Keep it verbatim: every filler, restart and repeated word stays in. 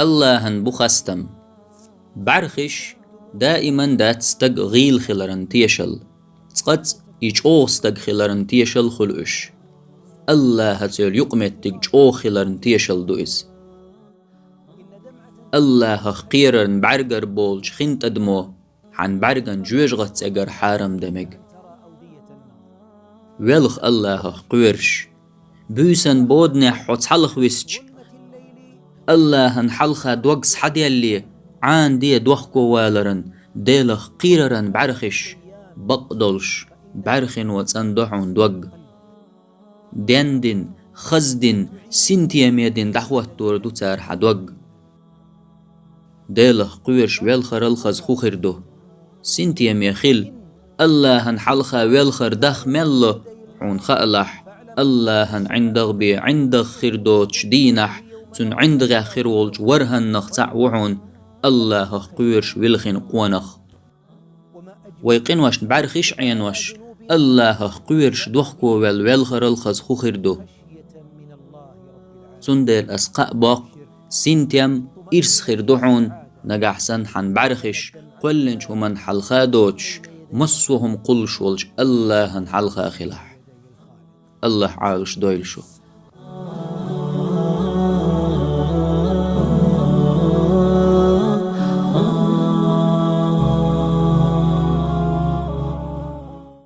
Аллахьан бу хастам. БӀаргаш даиман дац стаг гӀийла хиларан тешал, цкъацкъа и чӀогӀа стаг хиларан тешал хуьлу уьш. Аллахьаца йолу юкъаметтиг чӀогӀа хиларан тешал ду иза. Аллахьах кхераран бӀаьргара болчу хин тӀадмо хьан бӀаьрган жоьжахатин цӀегара хьарам дан мега. Велха Аллахьах кхоьруш, буьйсан боданехь хьо цхьалха висча, Аллахьан хьалха дог схьаделле, Ӏанаде дохковаларан, Делах кхераран бӀаьргаш, бакъдолуш, бӀаьргано цӀандо хьуна дог. Дендина, хаздина, синтеме дина дӀахӀоттор ду цара хьан дог. Делах кхоьруш велхарал хаза хӀун хир ду? Синтеме хила, Аллахьан хьалха велхар даха мел ло, хьуна хаалахь, Аллахьан ӀиндагӀ бен ӀиндагӀ хир доцучу дийнахь, цуьнан ӀиндагӀехь хир волчу ворхӀаннах цхьаъ ву хьуна Аллахьах кхоьруш вилхина къонах. Вай къиношна бӀаьргаш Ӏенош, Аллахьах кхоьруш дохковаьлла велхарал хаза хӀун хир ду? Цундела ас кхаъ боккху, синтем ирс хир ду хьуна, нагахь санна хьан бӀаьргаш кхоьллинчу хӀуманна хьалха доцуш, массо а хӀума кхуллуш волчу Аллахьан хьалха хилахь. Аллахь Ӏалаш дойла шу.